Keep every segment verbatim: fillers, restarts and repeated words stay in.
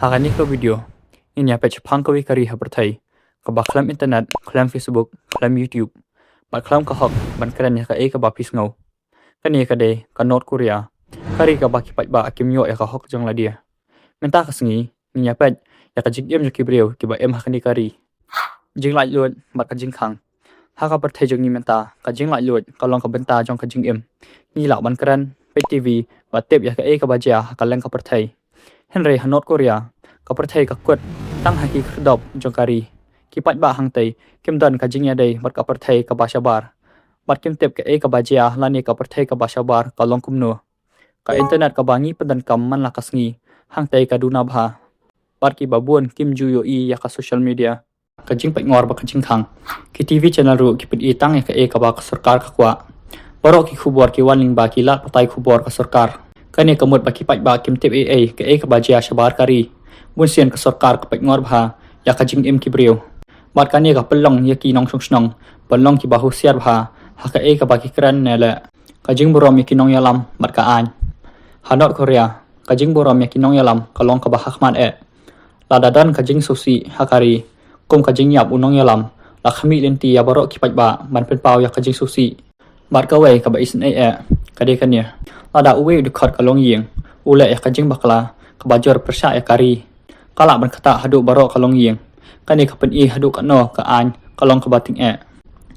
Ha kane ka video, ngin ïa peit shaphang kawei ka ri ha pyrthei, kaba khlem internet, khlem Facebook, khlem YouTube, bad khlem ka hok ban kren ïa kaei kaba phi sngew. Kane ka dei ka North Korea, ka ri kaba ki paidbah kim ïoh ïa ka hok jong lade. Mynta ka sngi, ngin ïa peit ïa ka jingim jong ki briew kiba im ha kane ka ri. Jinglaitluid bad ka jingkhang. Ha ka pyrthei jong ngi mynta, ka jinglaitluid ka long ka bynta jong ka jingim. Ngi lah ban kren, peit TV, bad tip ïa kaei kaba jia ha kylleng ka pyrthei. Hynrei ha North Korea, ka pyrthei ka kut tang ha ki khyrdop jong ka ri. Ki paidbah hangtei kim don ka jingïadei bad ka pyrthei kaba shabar, bad kim tip kaei kaba jia lane ka pyrthei kaba shabar ka long kumno. Ka internet kaba ngi pyndonkam man la ka sngi hangtei ka duna bha, bad kiba bun kim ju ïohi ïa ka social media. Ka jingpeitngor bad ka jingkhang. Ki TV channel ruh ki pyni tang ïa kaei kaba ka sorkar ka kwah. Baroh ki khubor ki wan lyngba ki lad pathai khubor ka sorkar. Kane ka mut ba ki paidbah kim tip ei ei kaei kaba jia shabar ka ri. Bunsien ka sorkar ka peitngor bha ïa ka jingim ki briew. Bad kane ka pynlong ïa ki nongshong shnong ban long kiba husiar bha ha kaei kaba ki kren ne leh. Ka jingburom ïa ki nongïalam bad ka aiñ. Ha North Korea, ka jingburom ïa ki nongïalam ka long kaba hakhmat eh. Lada don ka jingsngewsih ha ka ri kum ka jingïap u nongïalam, la khmih lynti ïa baroh ki paidbah ban pynpaw ïa ka jingsngewsih. Bad kawei kaba isynei eh ka dei kane: lada uwei u dkhot ka longïing u leh ïa ka jingbakla kaba jur pyrshah ïa ka ri, ka lah ban ktah haduh baroh ka longïing. Kane ka pyni haduh katno ka aiñ ka long kaba tyngeh.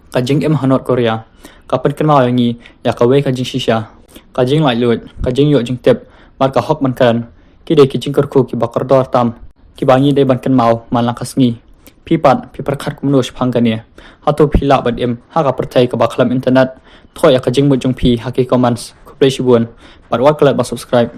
Ka jingim ha North Korea ka pynkynmaw ïa ngi ïa kawei ka jingshisha. Ka jinglaitluid, ka jingïoh jingtip bad ka hok ban kren, ki dei ki jingkyrkhu kiba kordor tam kiba ngi dei ban kynmaw man la ka sngi. Phi pat phi pyrkhat kumno shaphang kane? Hato phi lah ban im ha ka pyrthei kaba khlem internet? Thoh ïa ka jingmut jong phi ha ki comments. Khublei shibun bad wat klet ban subscribe.